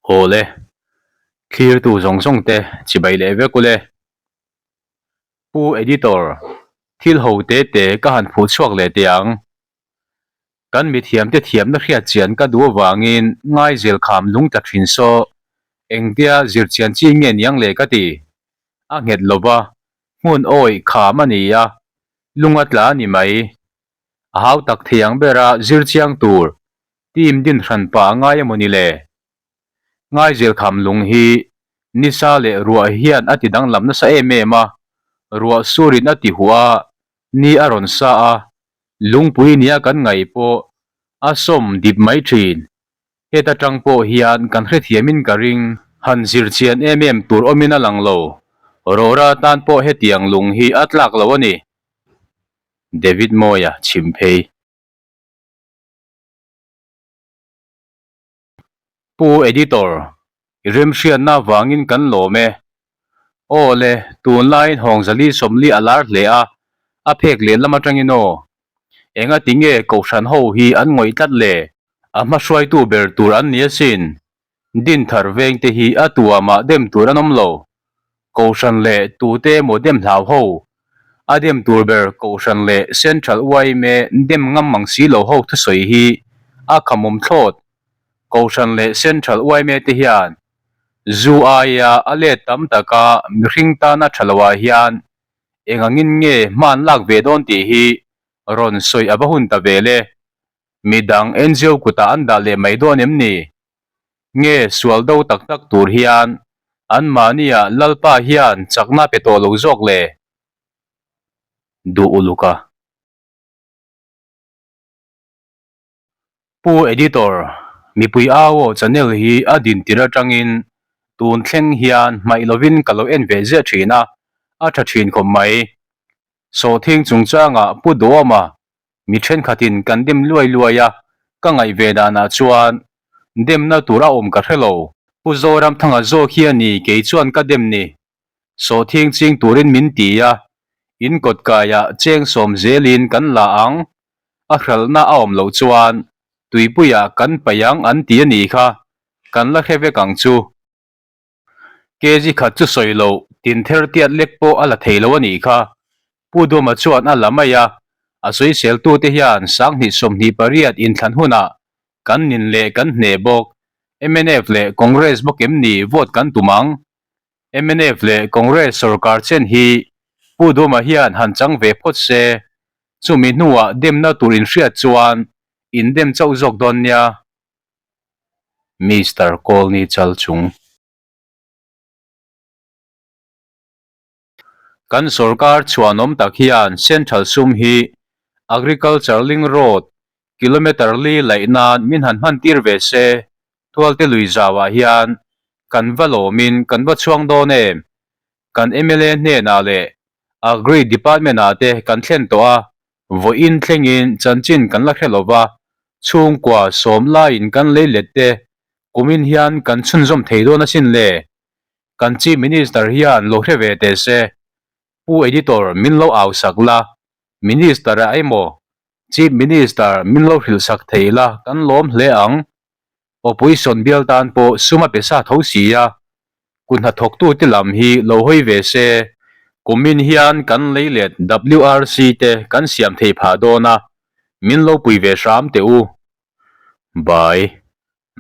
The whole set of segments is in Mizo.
Aw le, thlirtu zawng zawng te chibai leh vek ule. Pu Editor, thil ho te te ka han phuh chhuak leh teh ang. Kan mithiamte thiamna hriat chian ka duh avangin ngaizel kham lung tla thin saw engtia zir chian chi nge niang le ka ti. A nghet lova, hmun awih kham a ni a, lung a tla a ni mai. A hau tak thei ang bera zir chiang tur team din hran pah a ngai emaw ni le? Ngaizel kham lung hi nisa leh ruah hian a ti danglam nasa em em a, ruah surin a ti huh a, ni a rawn sa a, lungpui nia kan ngaih pawh a sawm dip mai thin. Heta tang pawh hian kan hrethiamin ka ring. Han zir chian em em tur awmin a lang lo. Rora tan pawh hetiang lung hi a tlak lo a ni. David Mawia chhim phei. Pu Editor, i remhriatna avangin kan lawm e. Aw le, tunlaiin Hawngzali sawmli a lar hle a, a phek lehlam atangin aw. Enga tinge Kohhran ho hi an ngawih tlat le? A hmahruaitu ber tur an ni asin. Dinthar vengte hi a tuamah dem tur an awm lo. Kohhran leh tute emaw dem hlau ho. A dem tur ber Kohhran leh Central yma dem ngam mang si lo ho thusawi hi a khamawm thlawt. Kohhran leh Central yma te hian zu aia a let tam taka mihring tana tha loah hian eng angin nge hman lak ve dawn tih hi rawn sawi a va hun ta ve le. Midang NGO kutah an dah leh mai dawn em ni? Nge sual do tak tak tur hian anmahniah Lalpa hian chakna pe tawh lo zawk le? Duh uluk a. Pu Editor, mipui au aw channel hi a din tir atangin tun thleng hian hmaih lovin ka lo en ve ziah thin a, a tha thin khawp mai. Sawhthing chungchangah Pu Duhawma Mi thenkhatin kan dem luai luai a, ka ngaih ve danah chuan demna tur a awm ka hre lo. Pu Zoramthanga zawk hi a ni kei chuan ka dem ni. Sawhthing ching turin min ti a, in kawt kaiah cheng sawm zelin kan la ang, a hralhna a awm loh chuan tuipuiah kan paih ang an ti a nih kha, kan la hre vek ang chu. Kg khat chu sawi loh, tin ther tiat lek pawh a la thei lo a nih kha. Pu Duma chuan a la mai a, a sawiseltute hian 20 28 inthlan hunah kan nin leh kan hneh bawk. Mnf leh Congress bawk em ni vote kan tum ang? Mnf leh Congress sorkar chen hi Pu Duma hian han chang ve phawt se, chumi hnuah demna tur inhriat chuan indem chauh zawk dawn nia. Mister Kawlni chal chung. Kan sorkar chhuanawm tak hian Central sum hi Agriculture Link Road kilometre li laih nan min han hman tir ve se, Tualte lui zauah hian kan va lawmin kan va chhuang dawn em? Kan mla hnenah leh Agri Department ah te kan thlen tawh a, Vawiin thlengin chanchin kan la hre lo va, chhungkua sawm laiin kan lei let te kumin hian kan chhunzawm thei dawn asin le. Kan Chief Minister hian lo hre ve teh se. Pu Editor min lo au sak la, Minister a emaw Chief Minister min lo hrilh sak thei la kan lawm hle ang. Opposition bial tan pawh sum a pe sa tho si a, kut hnathawktute lam hi lo hawi ve se, kumin hian kan lei let WRC te kan siam thei phah dawn a, min lo pui ve hram teh u. By,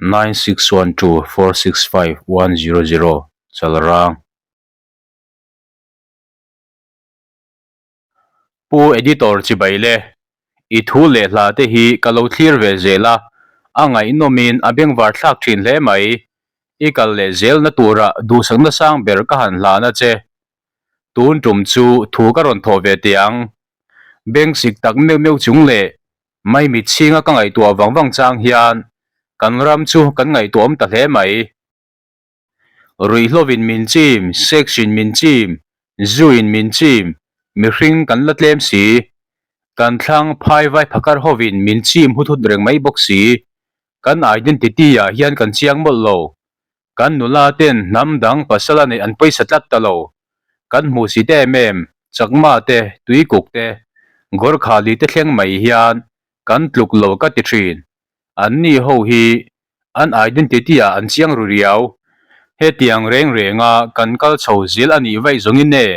9612465100 Chalrang. Pu Editor chibai le, i thu leh hla te hi ka lo thlir ve zel a, a ngaihnawmin a bengvar thlak thin hle mai. I kal leh zelna tura duhsakna sang ber ka han hlan a che. Tun tum chu thu ka rawn thawh ve teh ang. Beng sik tak meuh meuh chung leh maimit chhinga ka ngaihtuah vang vang chang hian kan ram chu kan ngaihtuahawm ta hle mai. Ruihhlovin min chim, sex in min chim, zu in min chim, mihring kan la tlem si. Kan thlang phai vai phakar hovin min chim hut hut reng mai bawk si. Kan identity ah hian kan chiang mawlh lo. Kan nula ten hnam dang pasal a neih an pawisa tlat ta lo. Kan hmuh si te em em, chakma te, tuikuk te, Gorkhali te thleng mai hian kan tluk lo ka ti thin. Anni ho hi. An identity ah an chiang ru riau. Hetiang reng renga kan kal chho zel a nih vaih zawngin e,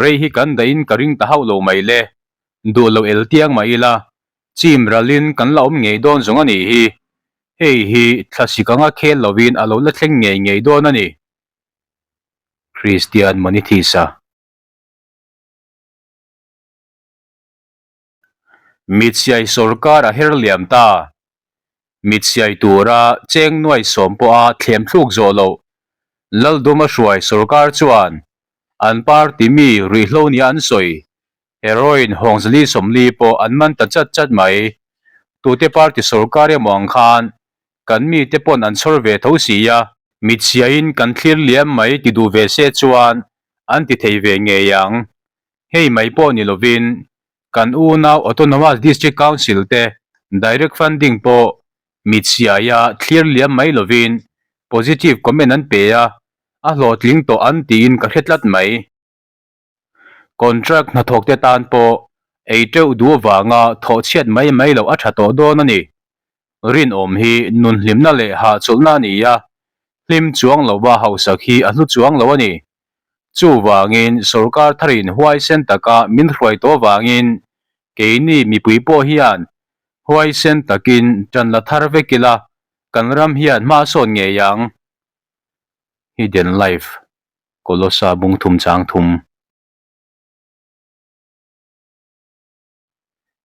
rei hi kan dahin ka ring ta hauh lo mai le. Duh lo el tiang mah ila, chim ralin kan la awm ngei dawn zawng a nih hi. Hei hi thlasik anga khel lovin a lo la thleng ngei ngei dawn a ni. Kristian Monithisa. Mitsiai sawrkar a her liam ta. Mitsiai tura cheng nuai sawm pawha thlem thluk zawh loh Lalduma hruai sawrkar chuan an party mi ruihhlo nia an sawi heroin Hawngzali 40 pawh an man ta chat chat mai. Tute party sawrkar emaw ang khan kan mite pawn an chhawr ve tho si a. Mitsiaiin kan thlir liam mai ti duh ve se chuan an ti thei ve ngei ang. Hei mai pawh ni lovin kan unau Autonomous District Council te direct funding pawh mitchhiaia thlir liam mai lovin positive comment an pe a, a hlawhtling tawh an tiin ka hre tlat mai. Contract hnathawk te tan pawh ei teuh duh avanga thawh chhiat mai mai loh a tha tawh dawn a ni. Rinawm hi nun hlimna leh hahchawlhna a ni a, hlim chuang lova hausak hi a hlu chuang lo a ni. Chuvangin sorkar tharin huaisen taka min hruai tawh avangin keini mipui pawh hian huaisen takin tan la thar vek ila kan ram hian hma sawn ngei ang. Hidden Life, Kolosa bung thum chang thum.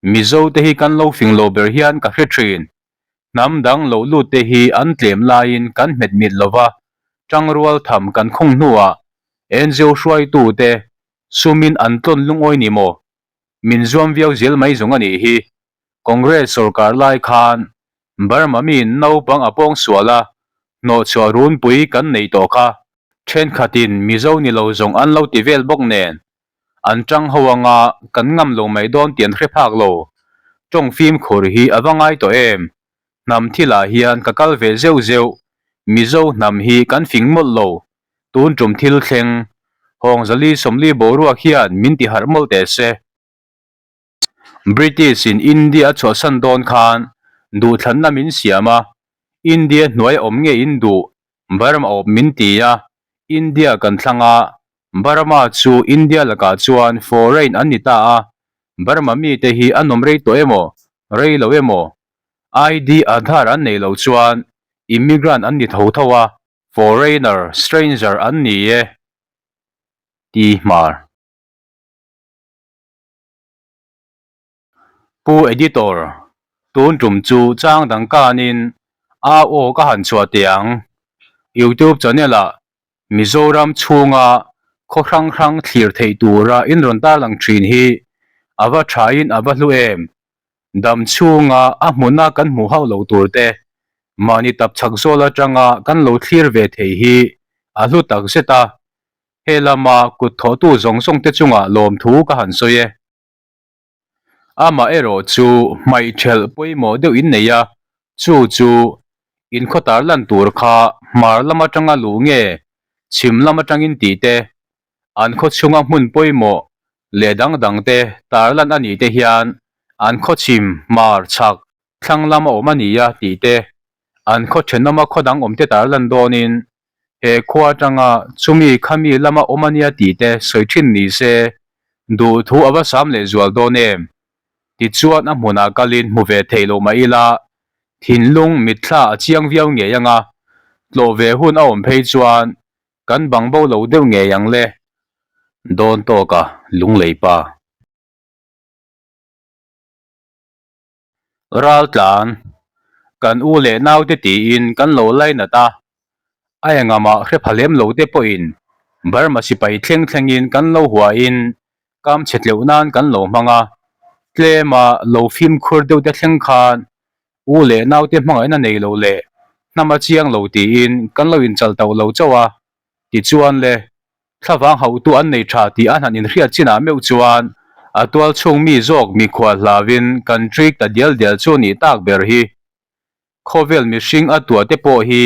Mizo te hi kan lo fing lo ber hian ka hre thin. Hnam dang lo lut te hi an tlem laiin kan hmet mit lova, tangrual tham kan khung hnuah NGO hruaitu te sumin an tlawn lungawi ni maw? Min zuam viau zel mai zawng a nih hi. Congress sorkar lai khan Burma mi naupang a pawng sual a, hnawhchhuah runpui kan nei tawh kha. Thenkhatin Mizo ni lo zawng an lo ti vel bawk nen, An tang ho anga kan ngam lo mai dawn tih an hre phak lo. Tawng fimkhur hi a va ngai tawh em? Hnam thilah hian ka kal ve zeuh zeuh. Mizo hnam hi kan fing mawlh lo. Tun tum thil thleng, Hawngzali 40 boruak hian min ti harh mawlh teh se. British in India a chhuahsan dawn khan duhthlanna min siam a, India hnuai awm nge in duh, Burma awp min ti a, India kan thlang a, Burma chu India lakah chuan foreign an ni ta a, Burma mite hi an awm rei tawh emaw, rei lo emaw, ID Aadhaar an nei lo chuan immigrant an ni tho tho a, foreigner, stranger an ni e, ti hmar. Pu Editor, tun tum chu chang dang kanin a aw ka han chhuah teh ang. Youtube channel ah Mizoram chhunga khaw hrang hrang thlir theih tura in rawn tarlang thin hi a va thain a va hlu em. Dam chhunga a hmuna kan hmuh hauh lo tur te mahni tap chhak zawl atanga kan lo thlir ve thei hi a hlu takzet a. He lama kut thawhtu zawng zawng te chungah lawmthu ka han sawi e. Amaherawh chu hmaihthelh pawimawh deuh in nei a, chu chu inkhaw tar lan tur kha hmar lam atanga luh nge chhim lam atangin tih te, an khaw chhunga hmun pawimawh leh dang dang te tar lan a nih te hian an khaw chhim, hmar, chhak, thlang lam a awm a ni a tih te, an khaw thenawma khaw dang awm te tar lan dawnin he khua atanga chumi khami lama awm a nia tih te sawi thin ni se, duhthu a va sam leh zual dawn em? Tichuan a hmunah kalin hmu ve theih loh mah ila, thinlung mitthla a chiang viau ngei anga, tlawh ve hun a awm phei chuan kan bang bo lo deuh ngei ang le. Dawn tawka lunglei pa. Raltlan, kan u leh naute tiin kan lo lainat a, a engamah hre pha lem lo te pawhin Burma sipai thleng thlengin kan lo huain kam chhe tleuh nan kan lo hmang a, tlema lo fimkhur deuh te thleng khan u leh naute hmangaihna nei lo leh hnam a chiang lo tiin kan lo inchal tauh lo chauh a, tichuan le Thlavang hauhtu an nei tha tih an han inhriat chinah meuh chuan a tual chhung mi zawk mikhual hlauin kan ṭik ta dial dial chu nih tak ber hi. Khawvel mihring a tuah te pawh hi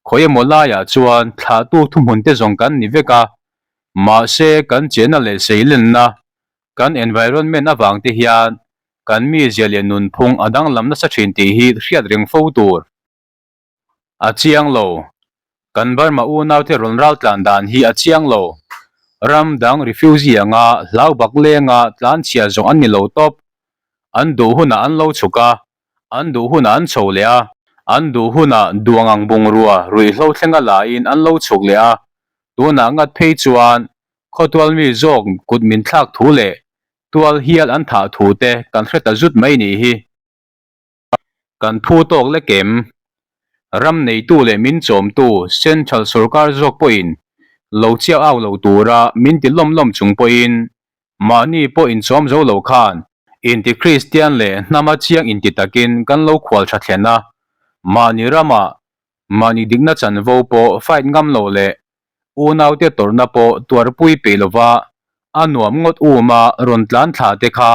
khawi emaw laiah chuan thlahtu thuhmun te zawng kan ni vek a, mahse kan chenna leh seilenna, kan environment avang te hian kan mizia leh nunphung a danglam nasa thin tih hi hriat reng fo tur. A chiang lo. Kan Burma unaute rawn ral tlan dan hi a chiang lo. Ram dang refugee anga hlau bak lenga tlan chhia zawng an ni lo tawp. An duh hunah an lo chhuk a, an duh hunah an chho leh a, an duh hunah duang ang bungrua ruihhlo thlenga laiin an lo chhuk leh a, tunah ngat phei chuan khawtual mi zawk kut min thlak thu leh tual hial an thah thu te kan hre ta zut mai nih hi. Kan phu tawk lek em? Ram neitu leh min chawmtu Central sorkar zawk pawhin lo chiah au lo tura min ti lawm lawm chung pawhin mahni pawh inchawm zo lo khan inti Kristian leh hnama chiang inti takin kan lo khual tha thlen a, mahni ramah mahni dikna chanvo pawh fight ngam lo leh unaute tawrhna pawh tuarpui peih lova a nuam ngawt uma rawn tlan thla te kha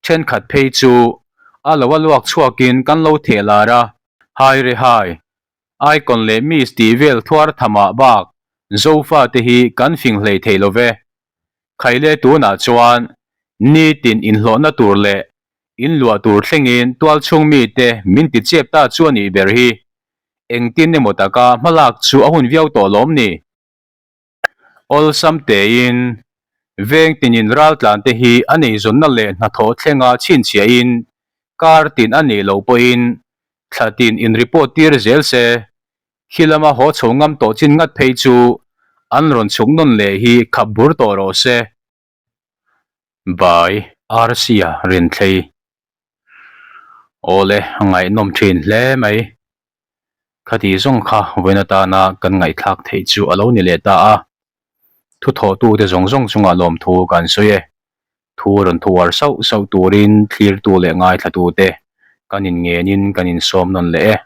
Thenkhat phei chu a lo a luak chhuakin kan lo theh lar a, hai re hai, icon leh miss tih vel thuar thamah bak Zofa te hi kan fing hlei thei lo ve. Khaile tunah chuan nitin inhlawhna tur leh inluah tur thlengin tualchhung mite min ti chep ta chu a nih ber hi. Engtin emaw taka hmalak chu a hun viau tawh lawm ni? Awlsam tein veng tinin raltlante hi a neizawnna leh hnathawh thlenga chhinchhiahin kar tin a nih loh pawhin thla tin in report tir zel se, khi lama haw chho ngam tawh chin ngat phei chu an rawn chhuk nawn leh hi khap bur tawh rawh se. By Arsia Rinthlei. Awle, ngaihnawm thin hle mai. Khati zawng kha vawiin atana kan ngaihthlak theih chu a lo ni leh ta a. Thuthawhtute zawng zawng chungah lawmthu kan sawi e. Thu rawn thuar sauh sauh turin thlirtu leh ngaithlatute kan inngenin kan insawm nawn leh e.